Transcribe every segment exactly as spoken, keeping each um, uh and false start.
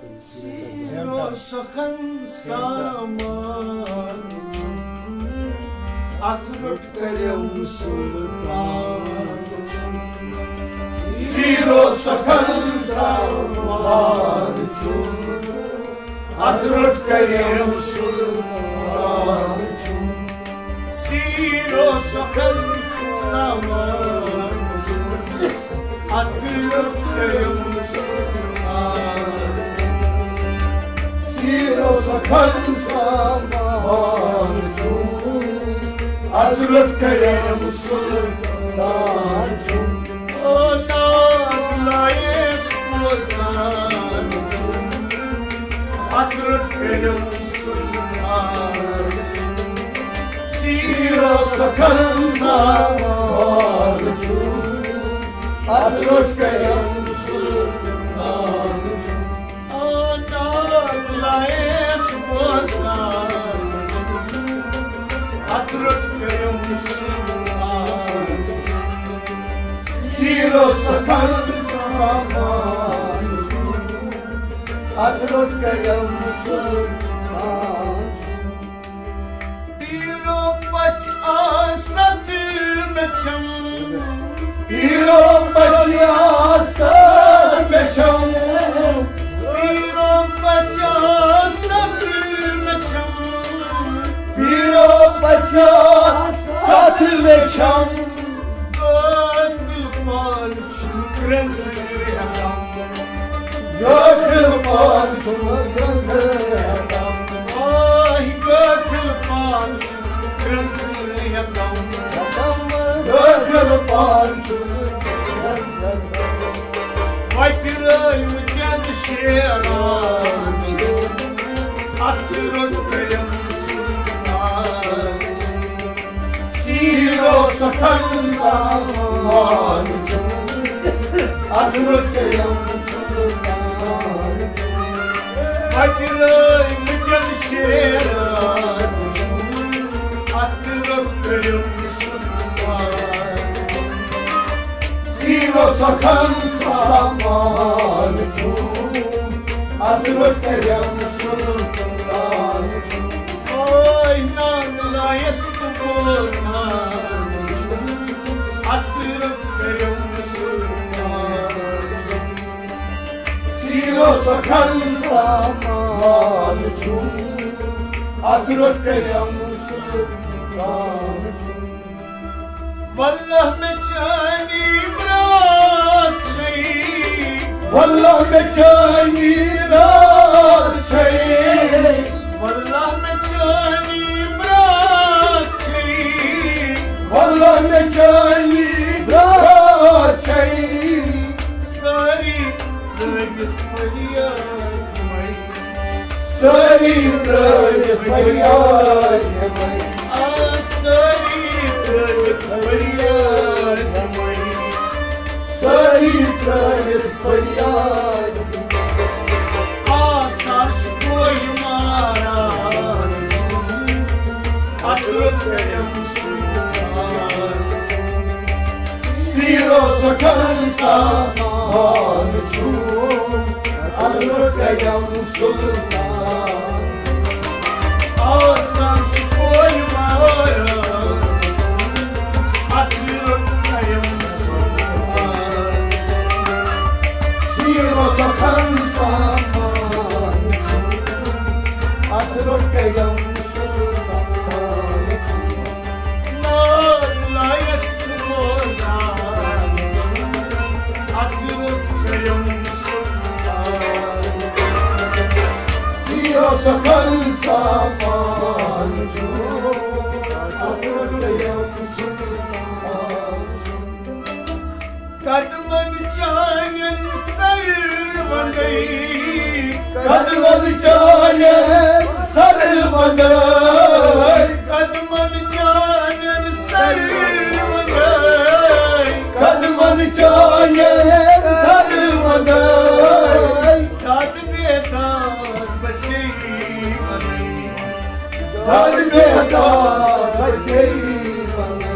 سیٖرو سخن سامان چھُ، اَتھ روٚٹ کٔرِم سُلطان چھُ۔ سیٖرو سخن سامان چھُ، اَتھ روٚٹ کٔرِم سُلطان چھُ۔ سیٖرو سخن سامان چھُ، اَتھ روٚٹ کٔرِم سُلطان۔ سیٖرو سخن سامان چھُ، اَتھ روٚٹ کٔرِم سُلطان چھُ۔ او ناز لایس بوزان چھُ، اَتھ روٚٹ کٔرِم سُلطان۔ سیٖرو سخن سامان چھُ، اَتھ روٚٹ کٔرِم سُلطان۔ او ناز لایس بوزان چھُ، اَتھ روٚٹ کٔرِم سُلطان۔ سیٖرو سخن سامان چھُ، اَتھ روٚٹ کٔرِم سُلطان۔ پیٖرو پَژھِ آسَتھ مےٚ چھَم۔ پیٖرو پَژھِ آسَتھ مےٚ چھَم۔ پیٖرو پَژھِ آسَتھ مےٚ چھَم۔ پیٖرو پَژھِ آسَتھ مےٚ چھَم۔ غٲفِل پان چھُم گرٛنٛزٕ ہٮ۪کان۔ غٲفِل پان چھُم گرٛنٛزٕ ہٮ۪کان۔ آہ، غٲفِل پان چھُم گرٛنٛزٕ ہٮ۪کان۔ غٲفِل پان چھُم گرٛنٛزٕ ہٮ۪کان۔ وَتہِ رٲوۍ وٕنکٮ۪ن شیران۔ اَتھ روٚٹ کٔرِم سُلطان۔ سیٖرو سخن سامان چھُ، اَتھ روٚٹ کٔرِم سُلطان۔ وَتہِ رٲوۍ وٕنکٮ۪ن شیران۔ اَتھ روٚٹ کٔرِم سُلطان۔ سیٖرو سخن سامان چھُ، اَتھ روٚٹ کٔرِم سُلطان۔ اوے ناز لایس بوزان چھُ، اَتھ روٚٹ کٔرِم سُلطان۔ سیٖرو سخن سامان چھُ، اَتھ روٚٹ کٔرِم سُلطان۔ واللہ مےٚ چٲنی برات چھے۔ واللہ مےٚ چٲنی برات چھے۔ واللہ مےٚ چٲنی برات چھے۔ واللہ مےٚ چٲنی برات چھے۔ سٲری لٲگِتھ فریاد وَے۔ سٲری ترٛٲوِتھ فریاد ہٮ۪مَے۔ آ، سٲری ترٛٲوِتھ فریاد ہٮ۪مَے۔ سٲری ترٛٲوِتھ فریاد۔ آسان چھُ کویہِ ماران۔ اَتھ روٚٹ کٔرِم سُلطان۔ سیٖرو سخن سامان چھُ، اَتھ روٚٹ کٔرِم سُلطان۔ آسان چھُ کویہِ ماران۔ اَتھ روٚٹ کٔرِم سُلطان۔ سیٖرو سخن سامان چھُ، اَتھ روٚٹ کٔرِم سُلطان۔ ناز لایس بوزان، اَتھ روٚٹ کٔرِم سُلطان۔ سیٖرو سخن سامان چھُ، اَتھ روٚٹ کٔرِم سُلطان۔ قدمن چانٮ۪ن سر وندے۔ قدمن چانٮ۪ن سر وندے۔ قدمن چانٮ۪ن سر وندے۔ قدمن چانٮ۪ن سر وندے۔ داد بے داد بچی وندے۔ داد بے داد بچی وندے۔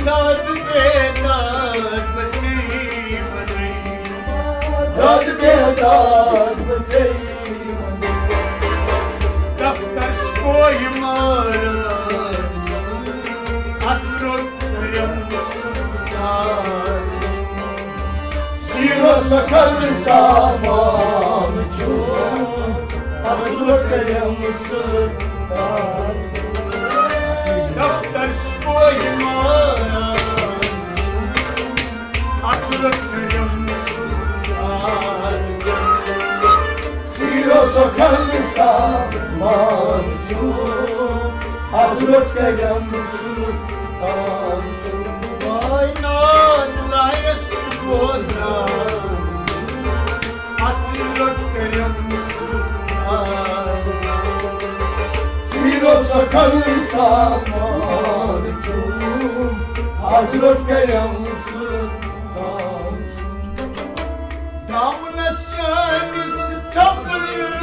داد بے داد بچی وندے۔ داد بیداد بہٕ ژےٚ دفتر چھُ پویہِ ماران، اَتھ روٚٹ کٔرِم سُلطان۔ سیٖرو سۄ کَلہٕ سامان چھُ، اَتھ روٚٹ کٔرِم سُلطان۔ دفتر چھُ پویہِ ماران، اَتھ روٚٹ کٔرِم سُلطان۔ سیٖرو سۄ کَلہٕ سامان چھُ، اَتھ روٚٹ کَرٮ۪م سُلطان۔ واے ناد لایَس بوزان، اَتھ روٚٹ کَرٮ۪م سُلطان۔ سیٖرو سۄ کَلہٕ سامان چھُ، اَتھ روٚٹ کَرٮ۪م سُلطان۔ دامنس چٲنِس تھپھ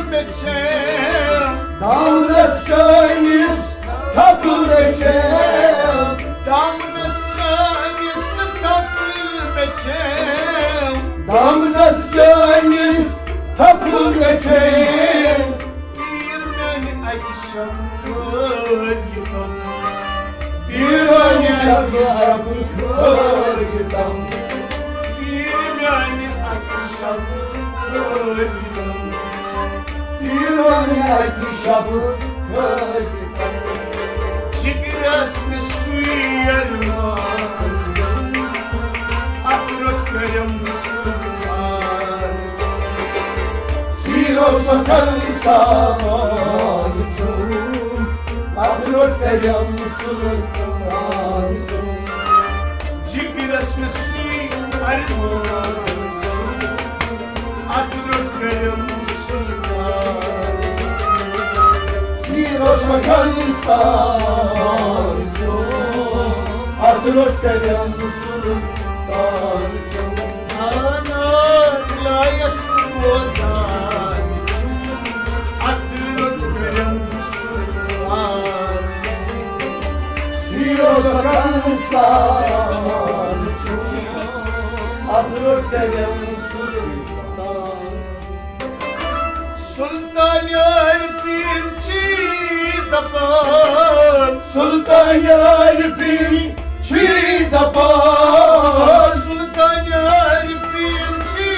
مےٚ چھےٚ۔ دامنس چٲنِس تھپھ مےٚ چھےٚ۔ دامنس چٲنِس تھپھ مےٚ چھےٚ۔ دامنس چٲنِس تھپھ مےٚ چھےٚ۔ تیٖر میانہِ اکہِ شبہٕ خٲر یہِ تم۔ تیٖر میانہِ اکہِ شبہٕ خٲر یہِ تم۔ تیٖر میانہِ اکہِ شبہٕ خٲر یہِ تم۔ تیٖر میانہِ اکہِ شبہٕ خٲر یہِ تم۔ جگرس مےٚ سُے ارمان، اتھ روٚٹ کٔرِم سُلطان۔ سیٖرو سۄ کَلہٕ سامان چھُ، اَتھ روٚٹ کَرٮ۪م سُلطان چھُ۔ جگرس مےٚ سُے ارمان چھُ، اَتھ روٚٹ کَرٮ۪م سُلطان۔ سیٖرو سۄ کَلہٕ سامان چھُ، اَتھ روٚٹ کَرٮ۪م سُلطان چھُ۔ آنا لایس بوزان چھُ، اتھ روٚٹ کٔرِم سُلطان۔ سیٖرو سۄ کَلہٕ سامان چھُ، اتھ روٚٹ کٔرِم سُلطان۔ سُلطان عارفیٖن چھی دپان۔ سُلطان عارفیٖن چھی دپان۔ سُلطان عارفیٖن چھی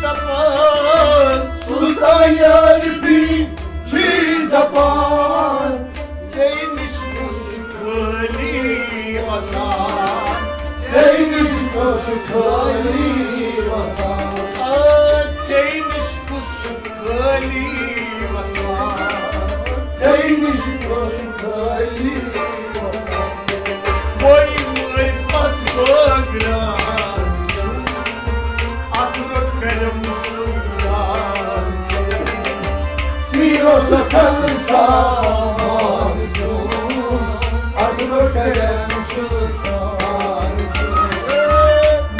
دپان۔ سُلطان عارفیٖن چھی دپان۔ ژےٚ نِش کُس چھُ خٲلی وسان؟ ژےٚ نِش کُس چھُ خٲلی وسان؟ آ، ژےٚ نِش کُس چھُ خٲلی وسان؟ ژےٚ نِش کُس چھُ خٲلی وسان؟ وۄنۍ مٲرۍ پتہٕ بٲگراوان چھُ، اَتھ روٚٹ کٔرِم سُلطان۔ سیٖرو سۄ کَلہٕ سامان چھُ، اَتھ روٚٹ کٔرِم سُلطان۔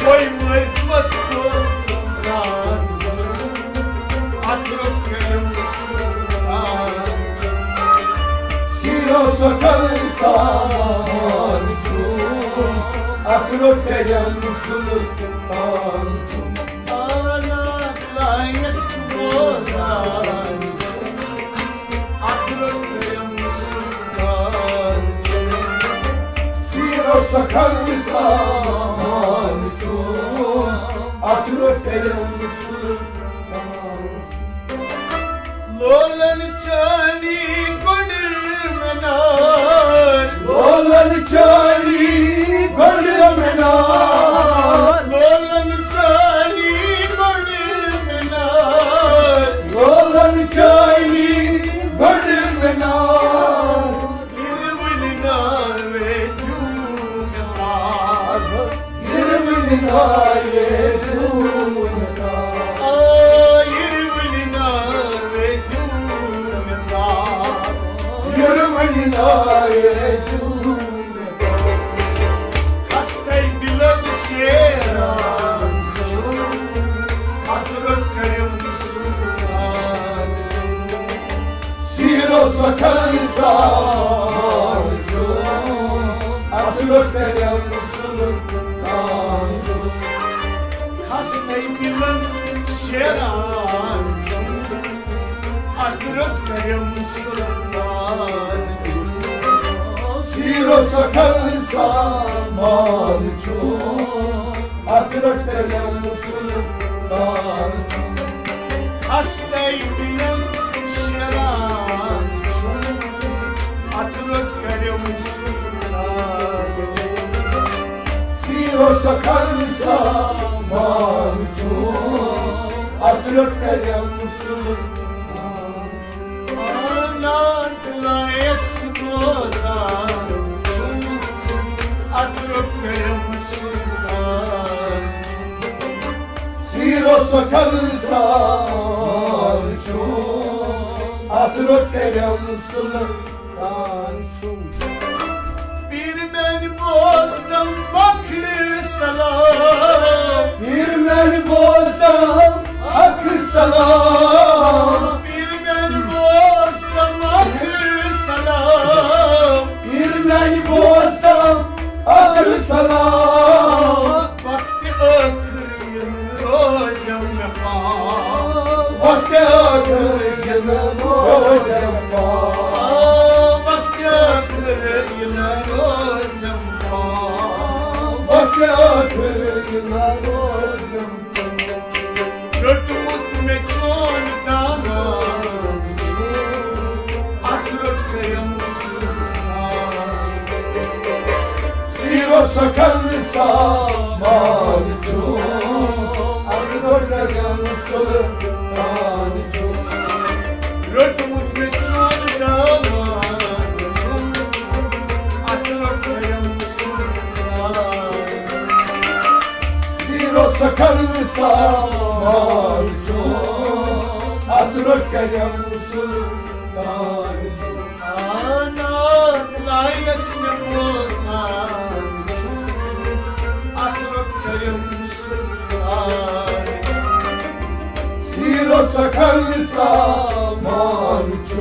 وۄنۍ مٲرۍ پتہٕ بٲگراوان چھُ، اَتھ روٚٹ کٔرِم سُلطان۔ سیٖرو سۄ کَلہٕ سامان چھُ، اَتھ روٚٹ کٔرِم سُلطان چھُ۔ آنا لایس بوزان چھُ، اَتھ روٚٹ کٔرِم سُلطان چھُ۔ سیٖرو سۄ کَلہٕ سامان چھُ، اَتھ روٚٹ کٔرِم سُلطان۔ لولن چانی گۄڈٕ مِنار۔ لولن چانی گۄڈٕ مِنار۔ لولن چانی گۄڈٕ مِنار۔ لولن چانی گۄڈٕ مِنار۔ یِروٕنۍ ناوے دیُن مےٚ تاج۔ یِروٕنۍ ناوے دیُن مےٚ تاج۔ آ، یِروٕنۍ ناوے دیُن مےٚ تاج۔ یِروٕنۍ ناوے دیُن مےٚ تاج۔ خستَے دِلَن شیران چھُ، اَتھ روٚٹ کٔرِم سُلطان۔ سیٖرو سۄ کَلہٕ سامان چھُ، اَتھ روٚٹ کٔرِم سُلطان۔ خستَے دِلَن شیران چھُ، اَتھ رٔٹ کٔرِم سُلطان چھُ۔ سیٖرو سۄ کَرِ سامان چھُ، اَتھ رٔٹ کٔرِم سُلطان چھُ۔ ہستَے دِنَم شیران چھُ، اَتھ رٔٹ کٔرِم سُلطان چھُ۔ سیٖرو سۄ کَرِ سامان چھُ، اَتھ رٔٹ کٔرِم سُلطان چھُ۔ آ، ناتلایس بوزان چھُ، اَتھ رٔٹ کٔرِم سُلطان چھُ۔ سیٖرو سۄ کَرِ سامان چھُ، اَتھ رٔٹ کٔرِم سُلطان چھُ۔ پیٖر میٛانہِ بوزتم فخر سلام۔ پیٖر میٛانہِ بوزتم فخر سلام۔ پیٖر میٛانہِ بوزتم فخر سلام۔ پیٖر میٛانہِ بوزتم فخر سلام۔ وقت ٲخر یِنہٕ روزٮ۪م مےٚ پاو۔ وقت ٲخر یِنہٕ روزٮ۪م پاو۔ وقت ٲخر یِنہٕ روزٮ۪م پاو۔ وقت ٲخر یِنہٕ روزٮ۪م پاو۔ روٚٹمُت مےٚ چون دامن چھُ، اَتھ روٚٹ کٔرِم سُلطان۔ سیٖرو سۄ کَرِ سامان چھُ، اَتھ روٚٹ کٔرِم سُلطان چھُ۔ روٚٹمُت مےٚ چون دامن چھُ، اَتھ روٚٹ کٔرِم سُلطان۔ سیٖرو سۄ کَرِ سامان چھُ، اَتھ روٚٹ کٔرِم سُلطان چھُ۔ آ، ناتلایس مےٚ بوزان چھُ، اَتھ روٚٹ کٔرِم سُلطان چھُ۔ سیٖرو سۄ کَرِ سامان چھُ،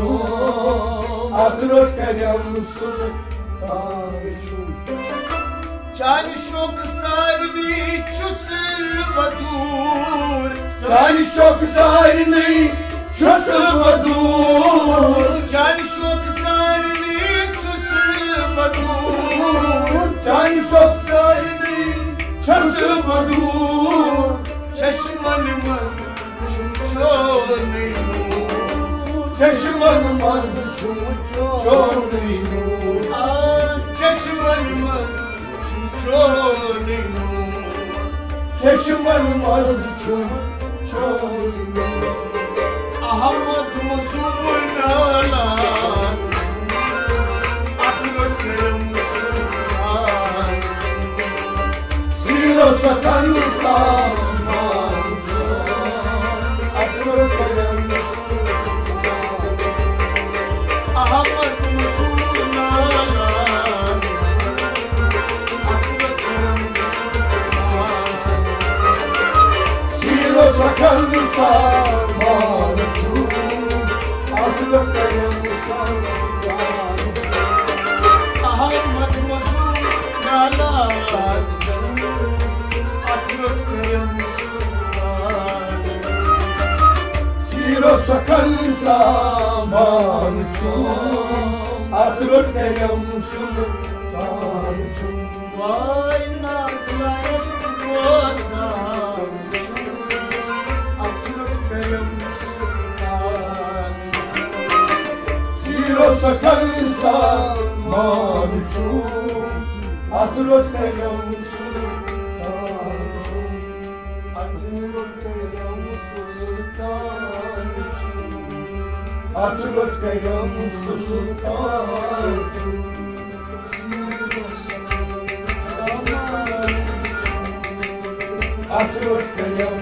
اَتھ روٚٹ کٔرِم سُلطان چھُ۔ چانہِ شوقہٕ سارنٕے چھُس بہٕ دوٗر۔ چانہِ شوقہٕ سارنٕے چھُس بہٕ دوٗر۔ چانہِ شوقہٕ سارنٕے چھُس بہٕ دوٗر۔ چانہِ شوقہٕ سارنٕے چھُس بہٕ دوٗر۔ چشمن منٛز چھُم چونُے نوٗر۔ چشمن منٛز چھُم چونُے نوٗر۔ آ، چشمن منٛز چھُم چونُے نوٗر۔ چشمن منٛز چھُم چونُے نوٗر۔ احمد مزور نالان چھُم، اکھ لۄکُٹ سیٖرو سۄ کَرِ سامان۔ احمد مزور نالان۔ سیٖرو سۄ کَرِ سامان۔ احمد مزور نالان۔ سیٖرو سۄ کَرِ سامان چھُ، اَتھ روٚٹ کٔرِم سُلطان چھُ۔ واے ناتلایس بوزان چھُ، اَتھ روٚٹ کٔرِم سُلطان چھُ۔ سیٖرو سۄ کَرِ سامان چھُ، اَتھ روٚٹ کٔرِم سُلطان چھُ۔ اَتھ روٚٹ کٔرِم سُلطان چھُ۔ اَتھ روٚٹ کٔرِم سُلطان چھُ۔ اَتھ روٚٹ کٔرِم